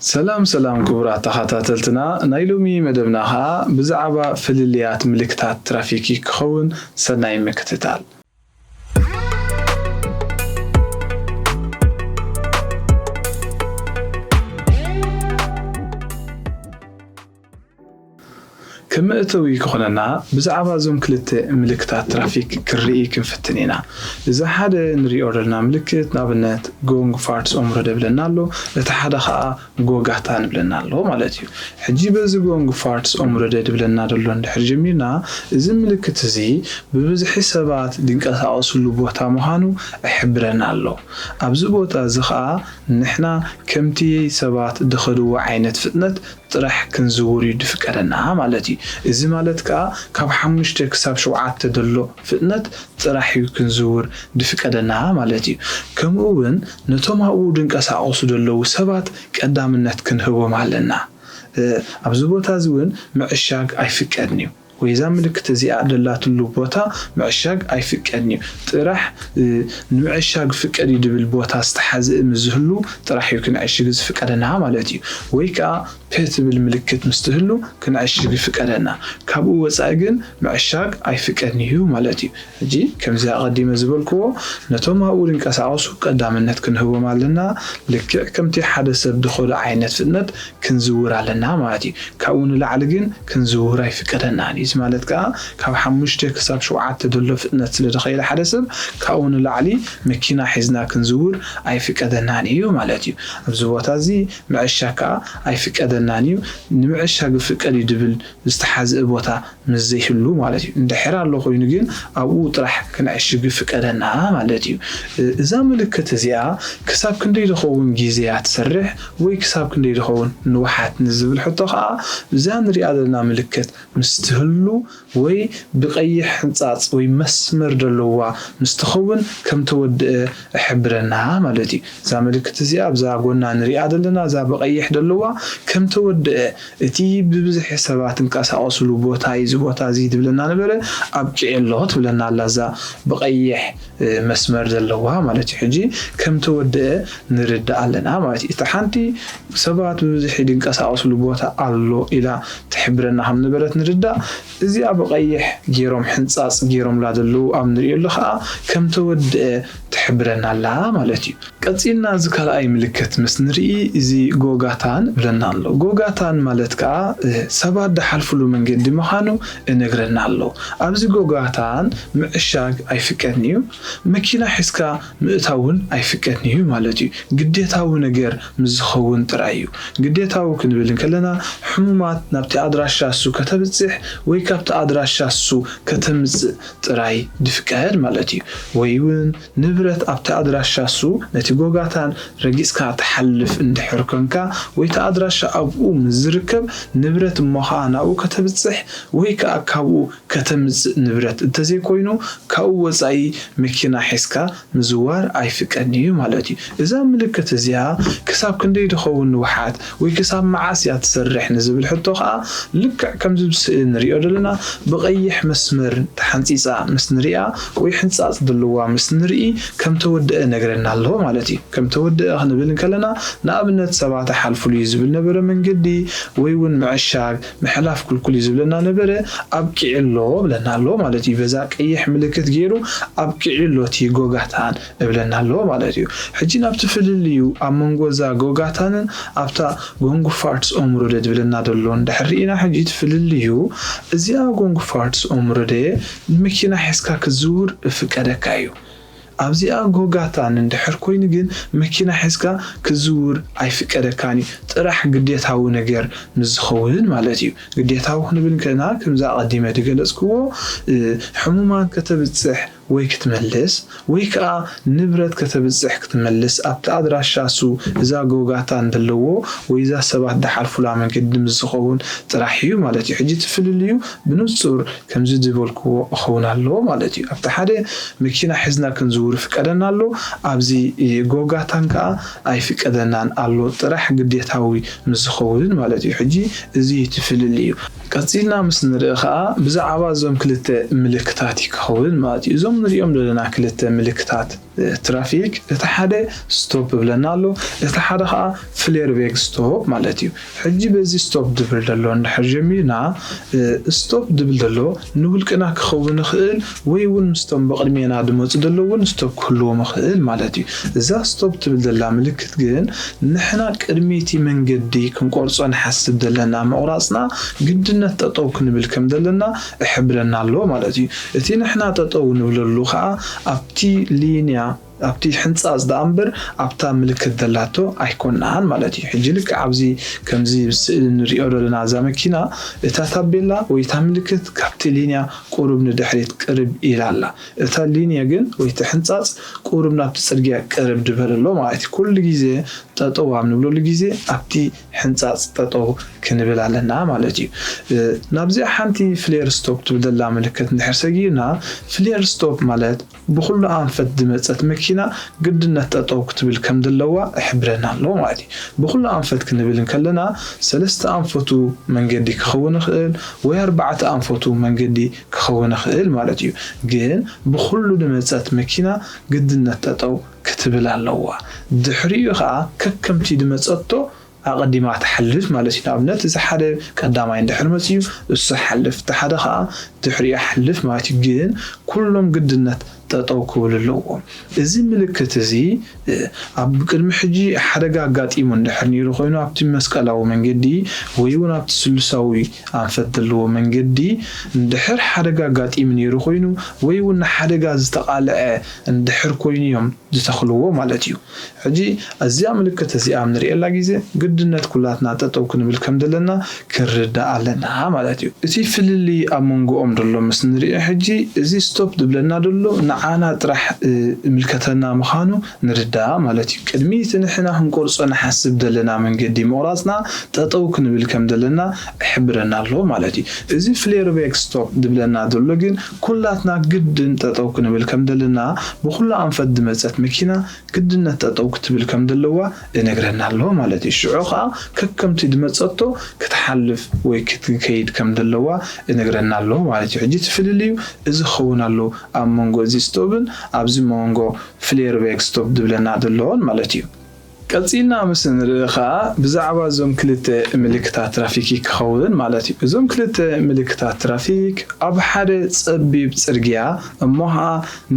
ሰላም ሰላም ክቡራት ተኸታተልትና፣ ናይ ሎሚ መደብና ኸኣ ብዛዕባ ፍልልያት ምልክታት ትራፊክ ክኸውን። ሰናይ ምክትታል። ከም መእተዊ ክኾነና ብዛዕባ እዞም ክልተ ምልክታት ትራፊክ ክንርኢ ክንፍትን ኢና። እዚ ሓደ ንሪኦ ዘለና ምልክት ንኣብነት ጎንግ ፋርትስ ኦምሮደ ይብለና ኣሎ፣ እቲ ሓደ ኸኣ ጎጋታን ይብለና ኣሎ ማለት እዩ። ሕጂ በዚ ጎንግ ፋርትስ ኦምሮደ ድብለና ደሎ እንድሕር ጀሚርና፣ እዚ ምልክት እዚ ብብዝሒ ሰባት ድንቀሳቐስሉ ቦታ ምዃኑ ይሕብረና ኣሎ። ኣብዚ ቦታ እዚ ኸኣ ንሕና ከምቲ ሰባት ድኸድዎ ዓይነት ፍጥነት ጥራሕ ክንዝውር እዩ ድፍቀደና ማለት እዩ። እዚ ማለት ከኣ ካብ ሓሙሽተ ክሳብ ሸውዓተ ደሎ ፍጥነት ጥራሕ እዩ ክንዝውር ድፍቀደና ማለት እዩ። ከምኡ እውን ነቶም ኣብኡ ድንቀሳቐሱ ደለዉ ሰባት ቀዳምነት ክንህቦም ኣለና። እ፣ ኣብዚ ቦታ እዚ እውን ምዕሻግ ኣይፍቀድን እዩ። ወይ እዛ ምልክት እዚኣ ደላትሉ ቦታ ምዕሻግ ኣይፍቀድን እዩ። ጥራሕ፣ እ፣ ንምዕሻግ ፍቀድ እዩ ድብል ቦታ ዝተሓዝእ ምስ ዝህሉ ጥራሕ እዩ ክንዕሽግ ዝፍቀደና ማለት እዩ። ወይ ከኣ ፐ ትብል ምልክት ምስ ትህሉ ክንዕሽግ ይፍቀደና። ካብኡ ወጻኢ ግን ምዕሻግ ኣይፍቀድን እዩ ማለት እዩ። ሕጂ ከምዚ ኣቐዲመ ዝበልክዎ ነቶም ኣብኡ ዝንቀሳቐሱ ቀዳምነት ክንህቦም ኣለና። ልክዕ ከምቲ ሓደ ሰብ ድኸዶ ዓይነት ፍጥነት ክንዝውር ኣለና ማለት እዩ። ካብኡ ንላዕሊ ግን ክንዝውር ኣይፍቀደናን እዩ። እዚ ማለት ከኣ ካብ ሓሙሽተ ክሳብ ሸውዓተ ደሎ ፍጥነት ስለ ድኸይደ ሓደ ሰብ ካብኡ ንላዕሊ መኪና ሒዝና ክንዝውር ኣይፍቀደናን እዩ ማለት እዩ። ኣብዚ ቦታ እዚ ምዕሻግ ከኣ ኣይፍቀደናን እዩ። ንምዕሻግ ይፍቀድ እዩ ድብል ዝተሓዝአ ቦታ ምስ ዘይህሉ ማለት እዩ። እንድሕር ኣሎ ኮይኑ ግን ኣብኡ ጥራሕ ክንዕሽግ ይፍቀደና ማለት እዩ። እ-፣ እዛ ምልክት እዚኣ ክሳብ ክንደይ ዝኸውን ግዜ እያ ትሰርሕ ወይ ክሳብ ክንደይ ዝኸውን ንውሓት ንዝብል ሕቶ ከኣ እዛ ንሪኣ ዘለና ምልክት ምስ ትህሉ ወይ ብቐይሕ ሕንጻጽ ወይ መስመር ደለዋ ምስ ትኸውን ከም ተወድአ ይሕብረና ማለት እዩ። እዛ ምልክት እዚኣ ኣብዛ ጎና ንሪኣ ዘለና እዛ ብቐይሕ ደለዋ ከም ተወድአ፣ እቲ ብብዝሒ ሰባት እንቀሳቐስሉ ቦታ እዩ፣ እዚ ቦታ እዚ ትብለና ነበረ፣ ኣብቂዑ ኣሎ ትብለና ኣላ እዛ ብቐይሕ፣ እ፣ መስመር ዘለዋ ማለት እዩ። ሕጂ ከም ተወደአ ንርዳእ ኣለና ማለት እዩ። እታ ሓንቲ ሰባት ብብዝሒ ድንቀሳቐስሉ ቦታ ኣሎ ኢላ ትሕብረና ከም ነበረት ንርዳእ። እዚኣ ብቐይሕ ገይሮም ሕንጻጽ ገይሮምላ ዘለዉ ኣብ ንሪኦ ኣሎ ኸኣ ከም ተወደአ ትሕብረና ኣላ ማለት እዩ። ቀጺልና እዚ ካልኣይ ምልክት ምስ ንርኢ፣ እዚ ጎጋታን ብለና ኣሎ። ጎጋታን ማለት ከኣ፣ እ፣ ሰባት ድሓልፍሉ መንገዲ ምዃኑ እነግረና ኣሎ። ኣብዚ ጎጋታን ምዕሻግ ኣይፍቀድን እዩ። መኪና ሒዝካ ምእታውን ኣይፍቀድን እዩ ማለት እዩ። ግዴታዊ ነገር ምስ ዝኸውን ጥራይ እዩ። ግዴታዊ ክንብል እንከለና፣ ሕሙማት ናብቲ ኣድራሻ እሱ ከተብጽሕ ወይ ካብቲ ኣድራሻ እሱ ከተምጽእ ጥራይ ድፍቀድ ማለት እዩ። ወይ እውን ንብረት ኣብቲ ኣድራሻ እሱ ነቲ ጎጋታን ረጊጽካ ትሓልፍ እንድሕር ኮንካ፣ ወይ እቲ ኣድራሻ ኣብኡ ምስ ዝርከብ ንብረት እሞ ኸኣ ናብኡ ከተብጽሕ ወይ ከኣ ካብኡ ከተምጽእ ንብረት እንተዘይኮይኑ፣ ካብኡ ወጻኢ መኪና ሒዝካ ምዝዋር ኣይፍቀድን እዩ ማለት እዩ። እዛ ምልክት እዚኣ ክሳብ ክንደይ ድኸውን ንውሓት ወይ ክሳብ መዓስ እያ ትሰርሕ ንዝብል ሕቶ ኸኣ፣ ልክዕ ከምዚ ብስእሊ ንሪኦ ዘለና ብቐይሕ መስመር ተሓንጺጻ ምስ ንሪኣ ወይ ሕንጻጽ ዘለዋ ምስ ንርኢ ከም ተወደአ ነግረና ኣሎ ማለት እዩ። ከም ተወደአ ክንብል እንከለና ንኣብነት ሰባት ይሓልፉሉ እዩ ዝብል ነበረ መንገዲ ወይ እውን ምዕሻግ ምሕላፍ ክልኩል እዩ ዝብለና ነበረ ኣብቂዑ ኣሎ ብለና ኣሎ ማለት እዩ። በዛ ቀይሕ ምልክት ገይሩ ኣብቂዑ ኣሎ እቲ ጎጋታን እብለና ኣሎ ማለት እዩ። ሕጂ ናብቲ ፍልልዩ ኣብ መንጎ እዛ ጎጋታንን ኣብታ ጎንጉፋርትስ ኦምሮደ ዝብለና ዘሎ እንድሕር ርኢና፣ ሕጂ እቲ ፍልልዩ እዚኣ ጎንጉፋርትስ ኦምሮደ ንመኪና ሒዝካ ክትዝውር እፍቀደካ እዩ። ኣብዚኣ ጎጋታን እንድሕር ኮይኑ ግን መኪና ሒዝካ ክትዝውር ኣይፍቀደካን እዩ። ጥራሕ ግዴታዊ ነገር ምስ ዝኸውን ማለት እዩ። ግዴታዊ ክንብል እንከለና ከምዛ ኣቐዲመ ዝገለጽክዎ፣ እ፣ ሕሙማት ከተብጽሕ ወይ ክትመልስ ወይ ከኣ ንብረት ከተብጽሕ ክትመልስ ኣብቲ ኣድራሻ እሱ እዛ ጎጋታን ዘለዎ ወይ እዛ ሰባት ድሓልፉላ መንገዲ ምስ ዝኸውን ጥራሕ እዩ ማለት እዩ። ሕጂ እቲ ፍልልዩ ብንጹር ከምዚ ዝበልክዎ እኸውን ኣለዎ ማለት እዩ። ኣብቲ ሓደ መኪና ሒዝና ክንዝውር ይፍቀደና ኣሎ፣ ኣብዚ ጎጋታን ከኣ ኣይፍቀደናን ኣሎ፣ ጥራሕ ግዴታዊ ምስ ዝኸውን ማለት እዩ። ሕጂ እዚ እቲ ፍልልዩ እዩ። ቀጺልና ምስ ንርኢ ከኣ ብዛዕባ እዞም ክልተ ምልክታት እዩ ክኸውን ማለት እዩ። እዞም ንሪኦም ዘለና ክልተ ምልክታት ትራፊክ፣ እቲ ሓደ ስቶፕ ብለና ኣሎ፣ እቲ ሓደ ከዓ ፍሌርቬግ ስቶፕ ማለት እዩ። ሕጂ በዚ ስቶፕ ድብል ዘሎ እንድሕር ጀሚርና፣ ስቶፕ ድብል ዘሎ ንውልቅና ክኸውን ይኽእል ወይ እውን ምስቶም ብቕድሜና ድመፁ ዘሎ እውን ስቶፕ ክህልዎም ይኽእል ማለት እዩ። እዛ ስቶፕ ትብል ዘላ ምልክት ግን ንሕና ቅድሚ እቲ መንገዲ ክንቆርፆ ንሓስብ ዘለና ምቑራፅና ግድነት ጠጠው ክንብል ከም ዘለና ይሕብረና ኣሎ ማለት እዩ። እቲ ንሕና ጠጠው ንብለሉ ከዓ ኣብቲ ሊንያ ኣብቲ ሕንፃፅ ደኣ እምበር ኣብታ ምልክት ዘላቶ ኣይኮናን ማለት እዩ። ሕጂ ልክዕ ኣብዚ ከምዚ ስእሊ ንሪኦ ዘለና እዛ መኪና እታ ታቤላ ወይ እታ ምልክት ካብቲ ሊንያ ቁሩብ ንድሕሪት ቅርብ ኢላ ኣላ። እታ ሊንያ ግን ወይ እቲ ሕንፃፅ ቁሩብ ናብቲ ፅርግያ ቅርብ ድበል ኣሎ ማለት እዩ። ኩሉ ግዜ ጠጠው ኣብ ንብለሉ ግዜ ኣብቲ ሕንፃፅ ጠጠው ክንብል ኣለና ማለት እዩ። ናብዚኣ ሓንቲ ፍሌር ስቶፕ ትብል ዘላ ምልክት እንድሕር ሰጊርና፣ ፍሌር ስቶፕ ማለት ብኹሉ ኣንፈት ዝመፀት መኪና ግድነት ጠጠው ክትብል ከም ዘለዋ ይሕብረና ኣሎ ማለት እዩ። ብኹሉ ኣንፈት ክንብል እንከለና ሰለስተ ኣንፈቱ መንገዲ ክኸውን ይኽእል ወይ ኣርባዕተ ኣንፈቱ መንገዲ ክኸውን ይኽእል ማለት እዩ። ግን ብኹሉ ዝመፀት መኪና ግድነት ጠጠው ክትብል ኣለዋ። ድሕሪኡ ከዓ ከከምቲ ዝመፀቶ ኣቐዲማ ትሓልፍ ማለት እዩ። ንኣብነት እዚ ሓደ ቀዳማይ እንድሕር መፅዩ እሱ ሓልፍ፣ እቲ ሓደ ከዓ ድሕሪኡ ሓልፍ ማለት እዩ። ግን ኩሎም ግድነት ጠጠው ክብሉ ኣለዎም። እዚ ምልክት እዚ ኣብ ቅድሚ ሕጂ ሓደጋ ኣጋጢሙ እንድሕር ነይሩ ኮይኑ ኣብቲ መስቀላዊ መንገዲ ወይ እውን ኣብቲ ስሉሳዊ ኣንፈት ዘለዎ መንገዲ እንድሕር ሓደጋ ኣጋጢሙ ነይሩ ኮይኑ ወይ እውን ንሓደጋ ዝተቓልዐ እንድሕር ኮይኑ እዮም ዝተኽልዎ ማለት እዩ። ሕጂ እዚኣ ምልክት እዚኣ ኣብ ንሪኤላ ግዜ ግድነት ኩላትና ጠጠው ክንብል ከም ዘለና ክንርዳእ ኣለና ማለት እዩ። እቲ ፍልልይ ኣብ መንጎኦም ዘሎ ምስ ንሪኦ ሕጂ እዚ ስቶፕ ዝብለና ዘሎ ንዓና ጥራሕ ይምልከተና ምዃኑ ንርዳእ ማለት እዩ። ቅድሚ እቲ ንሕና ክንቆርጾ ንሓስብ ዘለና መንገዲ ምቑራጽና ጠጠው ክንብል ከም ዘለና ይሕብረና ኣሎ ማለት እዩ። እዚ ፍሌርቤክ ስቶፕ ዝብለና ዘሎ ግን ኩላትና ግድን ጠጠው ክንብል ከም ዘለና ብኩሉ ኣንፈት ዝመጸት መኪና ግድነት ጠጠው ክትብል ከም ዘለዋ እነግረና ኣሎ ማለት እዩ። ሽዑ ከዓ ከከምቲ ዝመጸቶ ክትሓልፍ ወይ ክትከይድ ከም ዘለዋ እነግረና ኣሎ ማለት እዩ። ሕጂ እቲ ፍልልዩ እዚ ክኸውን ኣሎ ኣብ መንጎ እዚ ስቶፕን ኣብዚ መንጎ ፍሌርቤክ ስቶፕ ዝብለና ዘለዎን ማለት እዩ። ቀጺልና ምስ ንርኢ ኸኣ ብዛዕባ እዞም ክልተ ምልክታት ትራፊክ ክኸውን ማለት እዩ። እዞም ክልተ ምልክታት ትራፊክ ኣብ ሓደ ጸቢብ ጽርግያ እሞ ኸኣ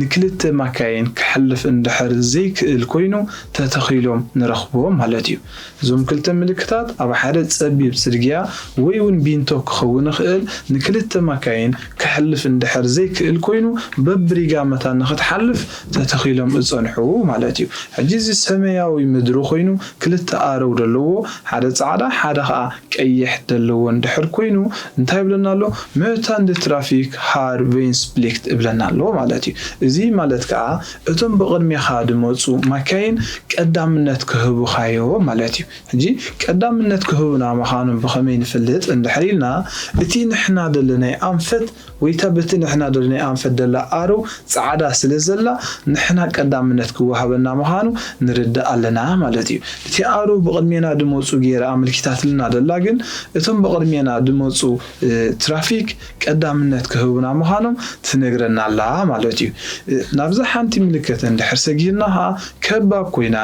ንክልተ ማካይን ክሕልፍ እንድሕር ዘይክእል ኮይኑ ተተኺሎም ንረኽቦም ማለት እዩ። እዞም ክልተ ምልክታት ኣብ ሓደ ጸቢብ ጽርግያ ወይ እውን ቢንቶ ክኸውን ይኽእል ንክልተ ማካይን ክሕልፍ እንድሕር ዘይክእል ኮይኑ በብሪጋ መታን ንኽትሓልፍ ተተኺሎም እጸንሑ ማለት እዩ። ሕጂ እዚ ሰማያዊ ምድሪ ኮይኑ ክልተ ኣረው ዘለዎ ሓደ ጻዕዳ ሓደ ኸኣ ቀይሕ ዘለዎ እንድሕር ኮይኑ እንታይ ይብለና ኣሎ? Mötande Trafik har Veinsplikt እብለና ኣሎ ማለት እዩ። እዚ ማለት ከኣ እቶም ብቕድሜኻ ድመጹ ማካይን ቀዳምነት ክህቡኻዮ ማለት እዩ። ሕጂ ቀዳምነት ክህቡና ምዃኖም ብኸመይ ንፈልጥ እንድሕር ኢልና እቲ ንሕና ደለናይ ኣንፈት ወይታ በቲ ንሕና ደለናይ ኣንፈት ደላ ኣረው ጻዕዳ ስለ ዘላ ንሕና ቀዳምነት ክወሃበና ምዃኑ ንርዳእ ኣለና ማለት እዩ። እቲ ኣረው ብቕድሜና ድመጹ ገይራ ኣመልኪታትልና ደላ ግን እቶም ብቕድሜና ድመጹ ትራፊክ ቀዳምነት ክህቡና ምዃኖም ትነግረና ኣላ ማለት እዩ። ናብዛ ሓንቲ ምልክት እንድሕር ሰጊርና ኸዓ ከባብ ኮይና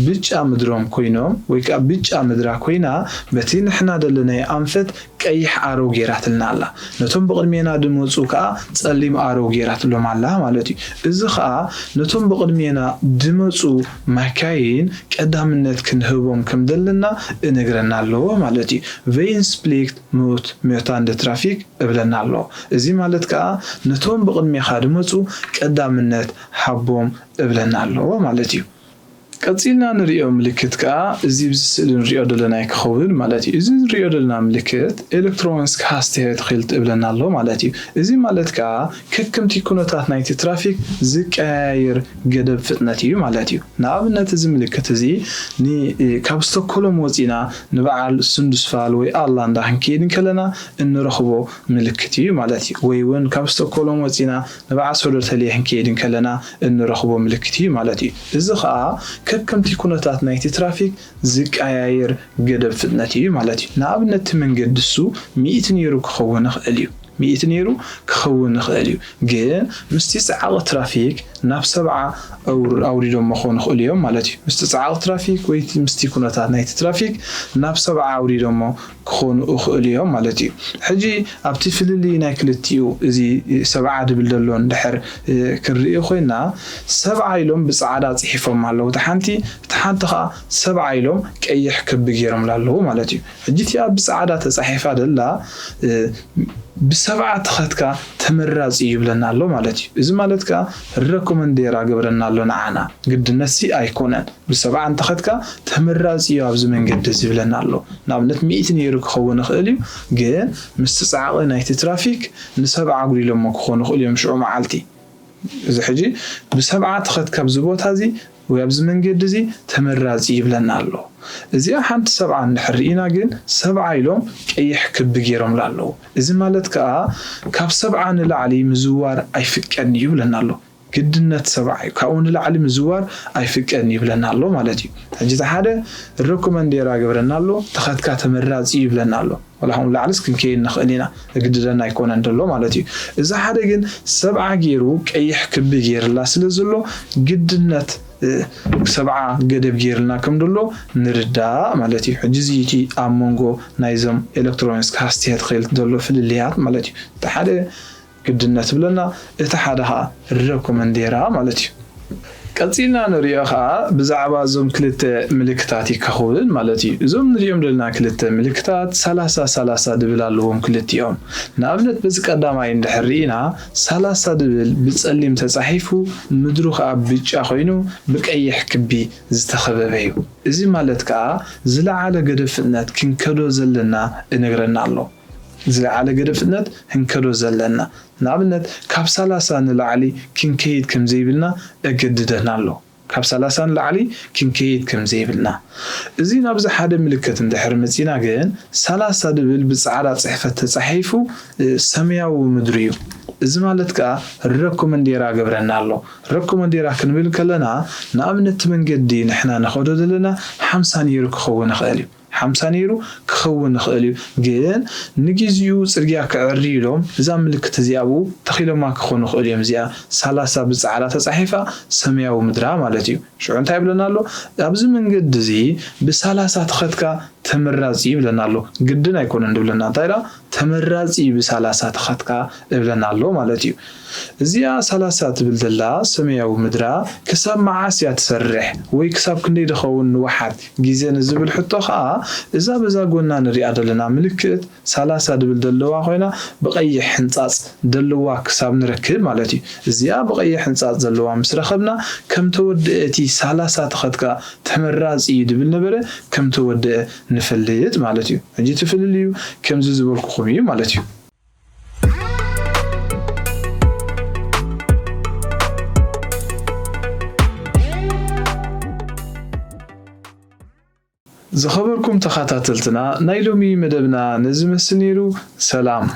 ብጫ ምድሮም ኮይኖም ወይ ከዓ ብጫ ምድራ ኮይና በቲ ንሕና ደለናይ ኣንፈት ቀይሕ ኣረው ገይራትልና ኣላ። ነቶም ብቕድሜና ድመፁ ከዓ ፀሊም ኣረው ገይራትሎም ኣላ ማለት እዩ። እዚ ከዓ ነቶም ብቕድሜና ድመፁ ማካይን ቀዳምነት ክንህቦም ከም ዘለና እነግረና ኣለዎ ማለት እዩ። Veinsplikt mot mötande trafik እብለና ኣሎ። እዚ ማለት ከዓ ነቶም ብቕድሜኻ ድመፁ ቀዳምነት ሃቦም እብለና ኣሎ ማለት እዩ። ቀፂልና ንሪኦ ምልክት ከዓ እዚ ብዚ ስእሊ ንሪኦ ዘለና ክኸውን ማለት እዩ። እዚ ንሪኦ ዘለና ምልክት ኤሌክትሮኒስክ ሃስቴት ኺልት እብለና ኣሎ ማለት እዩ። እዚ ማለት ከዓ ከከምቲ ኩነታት ናይቲ ትራፊክ ዝቀያየር ገደብ ፍጥነት እዩ ማለት እዩ። ንኣብነት እዚ ምልክት እዚ ካብ ስቶክሆልም ወፂና ንበዓል ሱንድስፋል ወይ ኣርላንዳ ክንከይድ እንከለና እንረኽቦ ምልክት እዩ ማለት እዩ። ወይ እውን ካብ ስቶክሆልም ወፂና ንበዓል ሶደርተልየ ክንከይድ እንከለና እንረኽቦ ምልክት እዩ ማለት እዩ። እዚ ከዓ ከከምቲ ኩነታት ናይቲ ትራፊክ ዝቀያየር ገደብ ፍጥነት እዩ ማለት እዩ። ንኣብነት እቲ መንገዲ እሱ ሚእቲ ነይሩ ክኸውን ይኽእል እዩ። ሚእቲ ነይሩ ክኸውን ይኽእል እዩ። ግን ምስቲ ጸዓቕ ትራፊክ ናብ ሰብዓ ኣውር- ኣውሪዶሞ ክኾኑ ይኽእሉ እዮም ማለት እዩ። ምስቲ ጸዓቕ ትራፊክ ወይ እቲ ምስቲ ኩነታት ናይቲ ትራፊክ ናብ ሰብዓ ኣውሪዶሞ ክኾኑ ይኽእሉ እዮም ማለት እዩ። ሕጂ ኣብቲ ፍልልይ ናይ ክልቲኡ እዚ ሰብዓ ድብል ዘሎ እንድሕር እ፣ ክንርኢ ኮይና ሰብዓ ኢሎም ብጻዕዳ ጽሒፎም ኣለዉ። እቲ ሓንቲ እቲ ሓንቲ ከዓ ሰብዓ ኢሎም ቀይሕ ክቢ ገይሮምላ ኣለዉ ማለት እዩ። ሕጂ እቲኣ ብጻዕዳ ተጻሒፋ ደላ እ፣ ብሰብዓ ተኸትካ ተመራጺ ይብለና ኣሎ ማለት እዩ። እዚ ማለት ከዓ ረኮመንዴራ ገብረና ኣሎ ንዓና። ግድነት ሲ ኣይኮነን። ብሰብዓ እንተኸትካ ተመራጺ እዩ ኣብዚ መንገዲ ዝብለና ኣሎ። ንኣብነት ሚእቲ ነይሩ ክኸውን ይኽእል እዩ፣ ግን ምስቲ ጻዕቒ ናይቲ ትራፊክ ንሰብዓ ኣጉዲሎሞ ክኾኑ ይኽእሉ እዮም ሽዑ መዓልቲ። እዚ ሕጂ ብሰብዓ ተኸትካ ኣብዚ ቦታ እዚ ወይ ኣብዚ መንገዲ እዚ ተመራጺ ይብለና ኣሎ። እዚኣ ሓንቲ ሰብዓ እንድሕር ርኢና ግን ሰብዓ ኢሎም ቀይሕ ክቢ ገይሮምላ ኣለዉ። እዚ ማለት ከኣ ካብ ሰብዓ ንላዕሊ ምዝዋር ኣይፍቀድን እዩ ይብለና ኣሎ። ግድነት ሰብዓ እዩ። ካብኡ ንላዕሊ ምዝዋር ኣይፍቀድን ይብለና ኣሎ ማለት እዩ። ሕጂ እቲ ሓደ ረኮመንዴራ ገብረና ኣሎ፣ ተኸትካ ተመራጺ ይብለና ኣሎ። ወላ ከምኡ ላዕልስ ክንከይድ ንኽእል ኢና፣ እግድደና ኣይኮነን ደሎ ማለት እዩ። እዚ ሓደ ግን ሰብዓ ገይሩ ቀይሕ ክቢ ገይርላ ስለ ዘሎ ግድነት እ፣ ሰብዓ ገደብ ገይርልና ከም ደሎ ንርዳእ ማለት እዩ። ሕጂ እዚ እቲ ኣብ መንጎ ናይዞም ኤሌክትሮኒክስ ሃስቲሄት ኸይል ዘሎ ፍልልያት ማለት እዩ። እቲ ሓደ ግድነት ይብለና፣ እቲ ሓደ ኸዓ ረኮመንዴራ ማለት እዩ። ቀጺልና ንሪኦ ኸዓ ብዛዕባ እዞም ክልተ ምልክታት እዩ ከኸውን ማለት እዩ። እዞም ንሪኦም ዘለና ክልተ ምልክታት ሰላሳ ሰላሳ ድብል ኣለዎም ክልቲኦም። ንኣብነት በዚ ቀዳማይ እንድሕር ርኢና ሰላሳ ድብል ብጸሊም ተጻሒፉ ምድሩ ኸዓ ብጫ ኾይኑ ብቀይሕ ክቢ ዝተኸበበ እዩ። እዚ ማለት ከኣ ዝለዓለ ገደብ ፍጥነት ክንከዶ ዘለና እነግረና ኣሎ። ዝለዓለ ገደብ ፍጥነት ክንከዶ ዘለና። ንኣብነት ካብ ሰላሳ ንላዕሊ ክንከይድ ከም ዘይብልና እገድደና ኣሎ። ካብ ሰላሳ ንላዕሊ ክንከይድ ከም ዘይብልና። እዚ ናብዚ ሓደ ምልክት እንድሕር መጺና ግን ሰላሳ ድብል ብጻዕዳ ጽሕፈት ተጻሒፉ እ፣ ሰማያዊ ምድሪ እዩ። እዚ ማለት ከኣ ረኮመንዴራ ገብረና ኣሎ። ረኮመንዴራ ክንብል ከለና ንኣብነት እቲ መንገዲ ንሕና ንኸዶ ዘለና ሓምሳ ነይሩ ክኸውን ይኽእል እዩ። ሓምሳ ነይሩ ክኸውን ይኽእል እዩ። ግን ንግዜኡ ጽርግያ ክዕሪ ኢሎም እዛ ምልክት እዚኣ ብኡ ተኺሎማ ክኾኑ ይኽእሉ እዮም። እዚኣ ሰላሳ ብጻዕዳ ተጻሒፋ ሰማያዊ ምድራ ማለት እዩ። ሽዑ እንታይ ይብለና ኣሎ? ኣብዚ መንገዲ እዚ ብሰላሳ ተኸትካ ተመራጺ ይብለና ኣሎ። ግድን ኣይኮነን ድብለና። እንታይ ደኣ? ተመራጺ ብሰላሳ ተኸትካ እብለና ኣሎ ማለት እዩ። እዚኣ ሰላሳ ትብል ዘላ ሰማያዊ ምድራ ክሳብ መዓስ እያ ትሰርሕ? ወይ ክሳብ ክንደይ ድኸውን ንውሓት ግዜ ንዝብል ሕቶ ኸኣ እዛ በዛ ጎና ንሪኣ ዘለና ምልክት ሰላሳ ድብል ዘለዋ ኮይና ብቐይሕ ሕንጻጽ ዘለዋ ክሳብ ንረክብ ማለት እዩ። እዚኣ ብቐይሕ ሕንጻጽ ዘለዋ ምስ ረኸብና ከም ተወድአ እቲ ሰላሳ ተኸትካ ተመራጺ እዩ ድብል ነበረ ከም ተወድአ ንፈልጥ ማለት እዩ። ሕጂ እቲ ፍልልዩ ከምዚ ዝበልኩኹም እዩ ማለት እዩ። ዝኸበርኩም ተኸታተልትና ናይ ሎሚ መደብና ነዚ መስል ነይሩ። ሰላም።